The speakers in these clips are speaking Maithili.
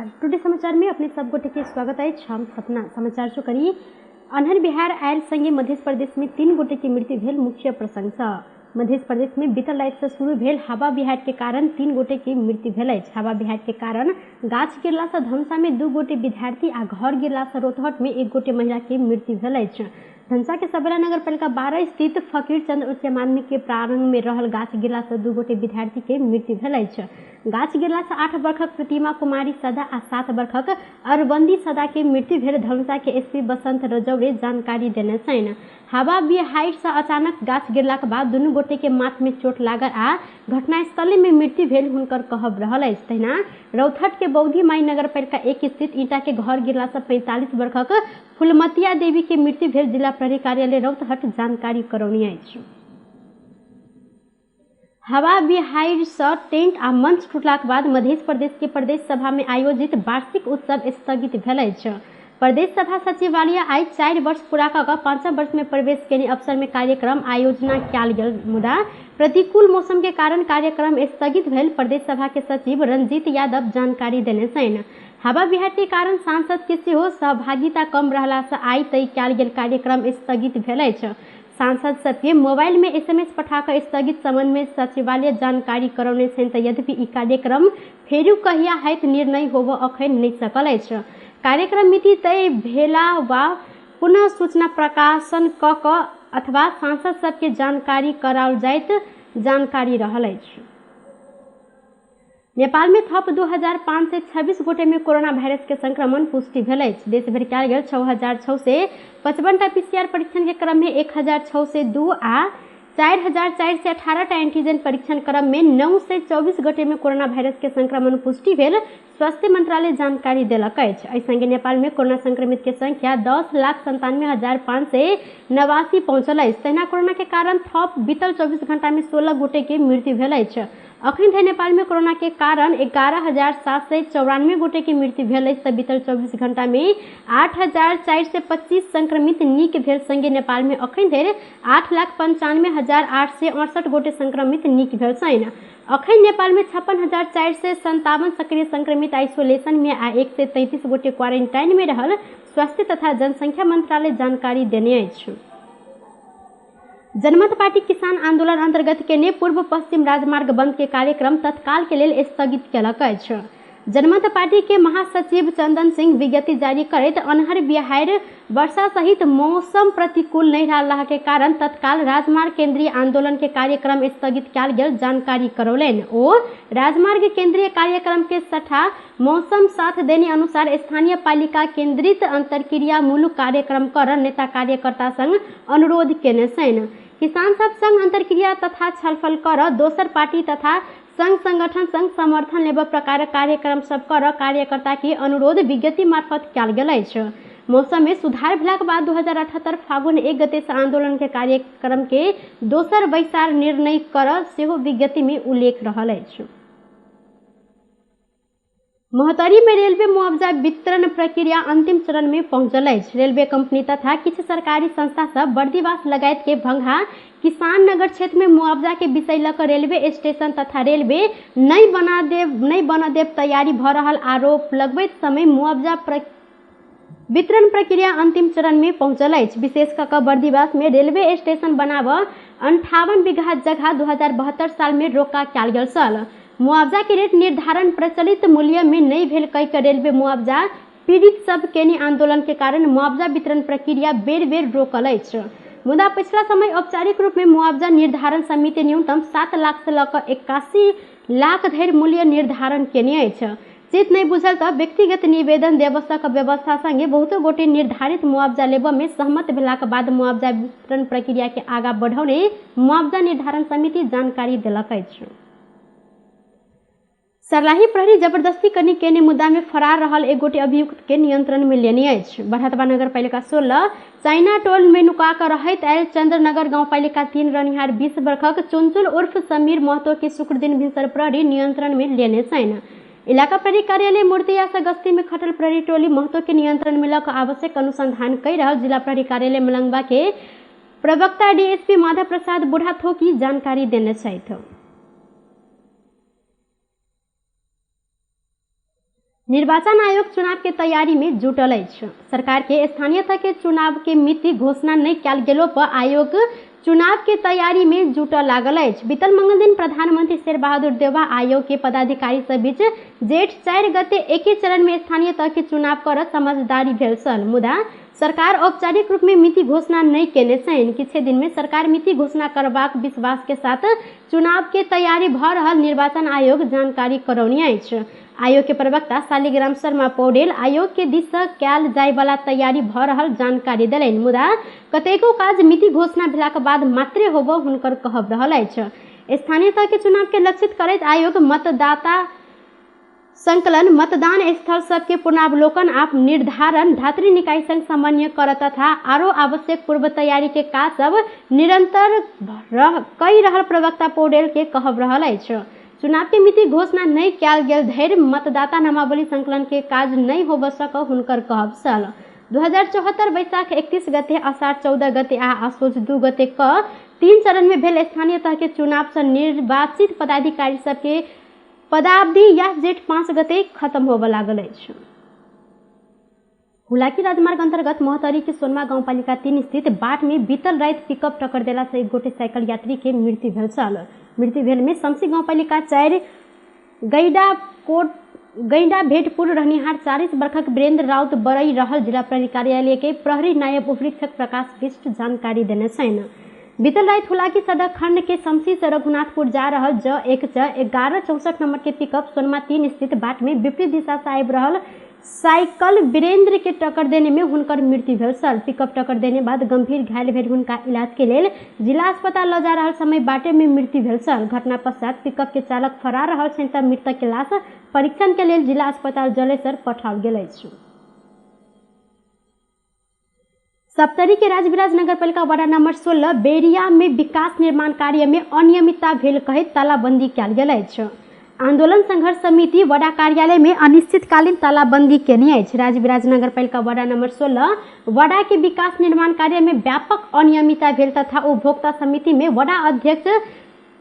नमस्कार, टुडे समाचार में अपने सब गोटे के स्वागत अछि। हम सपना समाचार शुरू करी। अन्हर बिहार आयल संगे मध्य प्रदेश में 3 गोटे के मृत्यु भेल। मुख्य प्रसंग सँ मध्य प्रदेश में बीतल राति से शुरू भेल हवा बिहार के कारण 3 गोटे के मृत्यु भेल अछि। हवा बिहार के कारण गाछ गिरला से धनुषा में 2 गोटे विद्यार्थी आ घर गिरला से रोतहट में 1 गोटे महिला के मृत्यु भेल अछि। धनुषा के सबेला नगरपालिका 12 स्थित फकीर चंद्र उच्च माध्यमिक के प्रांगण में रहल गाछ गिरला से 2 गोटे विद्यार्थी के मृत्यु भेल अछि। गाछ गिरला से 8 वर्षक प्रतिमा कुमारी सदा आ 7 वर्षक अरबंदी सदा के मृत्यु भेल धनुषा के एसपी बसंत रजौरे जानकारी देने छनि। हवा बिहाड़ि से अचानक गाछ गिरला के बाद दुनू गोटे के माथ में चोट लागल आ घटनास्थल में मृत्यु भेल हुनकर कहब रहल अछि। तहिना रौथट के बौद्धि माई नगरपालिका 1 स्थित ईंटा के घर गिरला से 45 वर्षक फुलमतिया देवी के मृत्यु भेल जिला प्रहरी कार्यालय रौतहट जानकारी करौनी अछि। हवा बिहाड़ि से टेंट आ मंच टूटलाक बाद मध्य प्रदेश के प्रदेश सभा में आयोजित वार्षिक उत्सव स्थगित भेल अछि। प्रदेश सभा सचिवालय आइ 4 वर्ष पूरा कऽ 5 वर्ष में प्रवेश केने अवसर में कार्यक्रम आयोजना कयल गेल, मुदा प्रतिकूल मौसम के कारण कार्यक्रम स्थगित भेल प्रदेश सभा के सचिव रंजीत यादव जानकारी देने छनि। हवा बिहाड़ि के कारण सांसद के सेहो सहभागिता कम रहला से आइ तय कयल गेल कार्यक्रम स्थगित भेल अछि। सांसद सबके मोबाइल में एसएमएस पठा कऽ स्थगित संबंध में सचिवालय जानकारी करौने छनि। तऽ यद्यपि ई कार्यक्रम फेरू कहिया हैत निर्णय होबऽ अखन नहि सकल अछि। कार्यक्रम मिति तय भेला वा पुनः सूचना प्रकाशन कऽ कऽ अथवा सांसद सबके जानकारी कराओल जाइत जानकारी रहल अछि। नेपाल में थप 2526 गोटे में कोरोना वायरस के संक्रमण पुष्टि भेल अछि। देश भरि कयल गेल 6655 टा पीसीआर परीक्षण के क्रम में 1602 आ 4418 टा एंटीजन परीक्षण क्रम में 924 गोटे में कोरोना वायरस के संक्रमण पुष्टि भेल स्वास्थ्य मंत्रालय जानकारी देलक अछि। एहि संगे नेपाल में कोरोना संक्रमित के संख्या 10,97,589 पहुंचल अछि। तहिना कोरोना के कारण थप बीतल 24 घंटा में 16 गोटे के मृत्यु भेल अछि। अखन धरि नेपाल में कोरोना के कारण 11,794 गोटे के मृत्यु भेल अछि। तऽ बीतल 24 घंटा में 8,425 संक्रमित नीक भेल संगे नेपाल में अखन धरि 8,95,868 गोटे संक्रमित नीक भेल छनि। अखन नेपाल में 56,457 सक्रिय संक्रमित आइसोलेशन में आ 133 गोटे क्वारेंटाइन में रहल स्वास्थ्य तथा जनसंख्या मंत्रालय जानकारी देने अछि। जनमत पार्टी किसान आंदोलन अंतर्गत केने पूर्व पश्चिम राजमार्ग बंद के कार्यक्रम तत्काल के लेल स्थगित केलक अछि। जनमत पार्टी के महासचिव चंदन सिंह विज्ञप्ति जारी करैत अन्हर बिहाड़ि वर्षा सहित मौसम प्रतिकूल नहीं रहला के कारण तत्काल राजमार्ग केंद्रीय आंदोलन के कार्यक्रम स्थगित कयल गेल जानकारी करौलनि। ओ राजमार्ग केंद्रीय कार्यक्रम के सट्टा मौसम साथ देने अनुसार स्थानीय पालिका केंद्रित अंतरक्रियामूलक कार्यक्रम कर नेता कार्यकर्ता संग अनुरोध केने छनि। किसान सब संग अंतरक्रिया तथा छलफल कर दोसर पार्टी तथा संघ संगठन संग समर्थन लेबऽ प्रकार कार्यक्रम सब कर कार्यकर्ता के अनुरोध विज्ञप्ति मार्फत कयल गेल अछि। मौसम में सुधार भेलाक बाद 2078 फागुन 1 गते से आंदोलन के कार्यक्रम के दोसर बैसार निर्णय कर सेहो विज्ञप्ति में उल्लेख रहल अछि। महोत्तरी में रेलवे मुआवजा वितरण प्रक्रिया अंतिम चरण में पहुंचल अछि। रेलवे कंपनी तथा किछु सरकारी संस्था सब बर्दिवास लगायत के भंगहा किसान नगर क्षेत्र में मुआवजा के विषय लऽ कऽ रेलवे स्टेशन तथा रेलवे नहि बना देब तैयारी भऽ रहल आरोप लगबैत समय मुआवजा वितरण प्रक्रिया अंतिम चरण में पहुंचल अछि। विशेष कऽ कऽ बर्दिवास में रेलवे स्टेशन बनाबऽ 58 बीघा जगह 2072 साल में रोका कयल गेल छल। मुआवजा के रेट निर्धारण प्रचलित मूल्य में नहीं भेल कहि के रेलवे मुआवजा पीड़ित सब केने आंदोलन के कारण मुआवजा वितरण प्रक्रिया बेर बेर रोकल अछि। मुदा पिछला समय औपचारिक रूप में मुआवजा निर्धारण समिति न्यूनतम 7 लाख से लऽ कऽ 81 लाख धरि मूल्य निर्धारण केने अछि। चित नहीं बुझल तऽ व्यक्तिगत निवेदन देवसक व्यवस्था संगे बहुतो गोटे निर्धारित मुआवजा लेबऽ में सहमत भेलाक बाद मुआवजा वितरण प्रक्रिया के आगा बढ़ौने मुआवजा निर्धारण समिति जानकारी देलक अछि। सर्लाही प्रहरी जबरदस्ती कनी केने मुद्दा में फरार रहल एक गोटे अभियुक्त के नियंत्रण में लेने अछि। बढ़तबा नगरपालिका 16 चाइना टोल में नुका कऽ रहैत आयल चंद्रनगर गाउँपालिका 3 रहनिहार 20 वर्षक चुनचुन उर्फ समीर महतो के शुक्र दिन भिनसर प्रहरी नियंत्रण में लेने छनि। इलाका प्रहरी कार्यालय मूर्तिया से गश्ती में खटल प्रहरी टोली महतो के नियंत्रण में लऽ कऽ आवश्यक अनुसंधान कहि रहल जिला प्रहरी कार्यालय मलंगवा के प्रवक्ता डीएसपी माधव प्रसाद बुढ़ाथोकी जानकारी देने छथि। निर्वाचन आयोग चुनाव के तैयारी में जुटल अछि। सरकार के स्थानीय तह के चुनाव के मिति घोषणा नहि कयल गेलो पर आयोग चुनाव के तैयारी में जुटल लागल अछि। बीतल मंगल दिन प्रधानमंत्री शेरबहादुर देउवा आयोग के पदाधिकारी सब बीच जेठ 4 गते एके चरण में स्थानीय तह के चुनाव कर समझदारी भेल छल, मुदा सरकार औपचारिक रूप में मिति घोषणा नहि केने छनि। किछे दिन में सरकार मिति घोषणा करबाक विश्वास के साथ चुनाव के तैयारी भ रहल निर्वाचन आयोग जानकारी करौनी अछि। आयोग के प्रवक्ता शालिग्राम शर्मा पौडेल आयोग के दिस सँ कयल जाय वाला तैयारी भ रहल जानकारी देलनि, मुदा कतेको काज मिति घोषणा भेलाक बाद मात्रे होब हुनकर कहब रहल अछि। स्थानीय तह के चुनाव के लक्षित करैत आयोग मतदाता संकलन, मतदान स्थल सबके पुनरावलोकन आ निर्धारण, धात्री निकाय संग समन्वय कर तथा आरो आवश्यक पूर्व तैयारी के काज सब निरंतर कई रहल प्रवक्ता पौडेल के कहब रहल अछि। चुनाव के मिति घोषणा नहि कयल गेल धरि मतदाता नामावली संकलन के काज नहि होब सक हुनकर कहब छल। 2074 वैशाख 31 गते, असार 14 गते आ असोज 2 गते क 3 चरण में भेल स्थानीय तह के चुनाव से निर्वाचित पदाधिकारी सबके पदावधि या जेठ 5 गते खत्म होबऽ लागल अछि। हुलाकी राजमार्ग अंतर्गत महोत्तरी के सोनमा गाउँपालिका 3 स्थित बाट में बीतल राति पिकअप टक्कर देला से एक गोटे साइकिल यात्री के मृत्यु भेल छल। मृत्यु भेल में शमसी गाउँपालिका 4 गैडा भेटपुर रहनिहार 40 वर्षक वीरेंद्र राउत बरई रहल जिला प्रहरी कार्यालय के प्रहरी नायब उपरीक्षक प्रकाश विष्ट जानकारी देने छनि। बीतल राति हुलाकी सड़क खंड के शमसी से रघुनाथपुर जा रहल ज 1 च 1164 नंबर के पिकअप सोनमा 3 स्थित बाट में विपरीत दिशा से आबि रहल साइकिल वीरेंद्र के टक्कर देने में हुनकर मृत्यु भेल छल। पिकअप टक्कर देने बाद गंभीर घायल भेल हुनका इलाज के लेल जिला अस्पताल ल जा रहल समय बाटे में मृत्यु भेल छल। घटना पश्चात पिकअप के चालक फरार रहल छनि त मृतक के लाश परीक्षण के लेल जिला अस्पताल जलेसर पठाओल गेल अछि। सप्तरी के राजविराज नगरपालिका वार्ड नंबर 16 बेरिया में विकास निर्माण कार्य में अनियमितता भेल कहैत तालाबंदी कयल गेल अछि। आंदोलन संघर्ष समिति वडा कार्यालय में अनिश्चितकालीन तालाबंदी केने अछि। राजविराज नगरपालिका वार्ड नंबर 16 वडा के विकास निर्माण कार्य में व्यापक अनियमितता भेल तथा उपभोक्ता समिति में वडा अध्यक्ष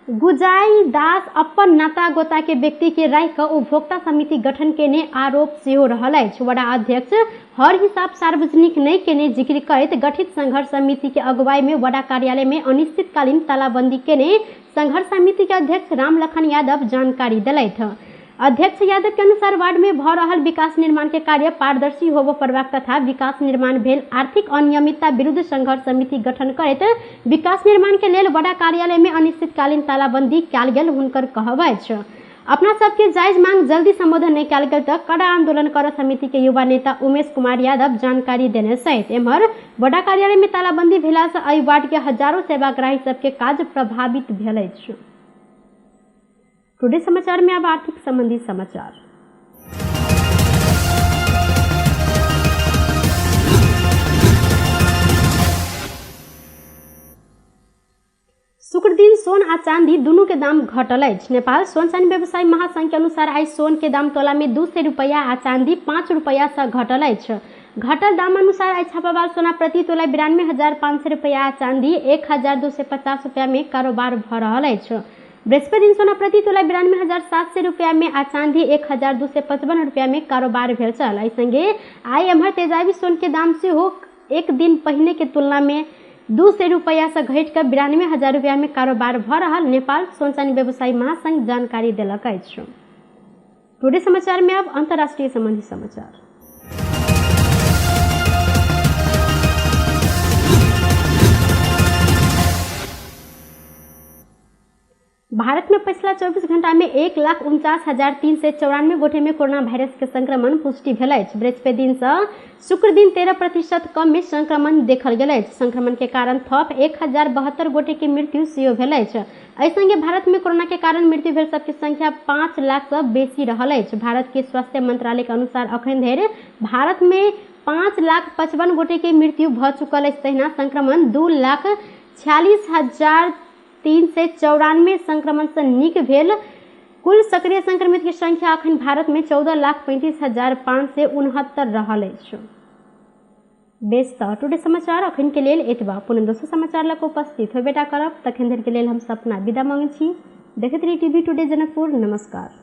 गुजाई दास अपन नाता गोता के व्यक्ति के राखि कऽ उपभोक्ता समिति गठन केने आरोप सेहो रहल अछि। वडा अध्यक्ष हर हिसाब सार्वजनिक नहि केने जिक्र करैत गठित संघर्ष समिति के अगुवाई में वडा कार्यालय में अनिश्चितकालीन तालाबंदी केने संघर्ष समिति के अध्यक्ष रामलखन यादव जानकारी देलथि। अध्यक्ष यादव के अनुसार वार्ड में भ रहल विकास निर्माण के कार्य पारदर्शी होबय पड़बाक तथा विकास निर्माण भेल आर्थिक अनियमितता विरुद्ध संघर्ष समिति गठन करैत विकास निर्माण के लेल वडा कार्यालय में अनिश्चितकालीन तालाबंदी कयल गेल हुनकर कहब अछि। अपना सबके जायज मांग जल्दी संबोधन नहीं कयल गेल त कड़ा आंदोलन कर समिति के युवा नेता उमेश कुमार यादव जानकारी देने सहित एम्हर वडा कार्यालय में तालाबंदी भेला से एहि वार्ड के हजारों सेवाग्राही सबके काज प्रभावित भेल अछि। टुडे समाचार में अब आर्थिक संबंधी समाचार। शुक्र दिन सोन आ चांदी दुनू के दाम घटल अछि। नेपाल सोन चांदी व्यवसायी महासंघ के अनुसार आइ सोन के दाम तोला में 200 रुपया आ चांदी 5 रुपया से घटल अछि। घटल दाम अनुसार आइ छापावाल सोना प्रति तोला 92,500 रुपया आ चांदी 1,250 रुपया में कारोबार भ रहल अछि। बृहस्पति दिन सोना प्रति तोला 92,700 रुपया में आ चांदी 1,255 रुपया में कारोबार भेल छल। एहि संगे आइ एम्हर तेजाबी सोन के दाम सेहो एक दिन पहिने के तुलना में 200 रुपया से घटि कऽ 92,000 रुपया में कारोबार भ रहल नेपाल सोन चांदी व्यवसायी महासंघ जानकारी देलक अछि। टुडे समाचार में अब अंतर्राष्ट्रीय संबंधी समाचार। भारत में पिछला 24 घंटा में 1,49,394 गोटे में कोरोना वायरस के संक्रमण पुष्टि भेल अछि। बृहस्पति दिन से शुक्र दिन 13% कम में संक्रमण देखल गेल अछि। संक्रमण के कारण थप 1,072 गोटे के मृत्यु सेहो भेल अछि। एहि संगे भारत में कोरोना के कारण मृत्यु भेल सबके संख्या 5 लाख से बेसी रहल अछि। भारत के स्वास्थ्य मंत्रालय के अनुसार अखन धरि भारत में 5,55,000 गोटे के मृत्यु भ चुकल अछि। तहिना संक्रमण 2,46,394 संक्रमण से नीक भेल। कुल सक्रिय संक्रमित के संख्या अखन भारत में 14,35,569 रहल अछि। बेस त टुडे समाचार अखन के लेल एतबा। पुनः दोसर समाचार लऽ कऽ उपस्थित होबेटा करब। तखन धरि के लेल हम सपना विदा मांगै छी। देखैत रही टीवी टुडे जनकपुर। नमस्कार।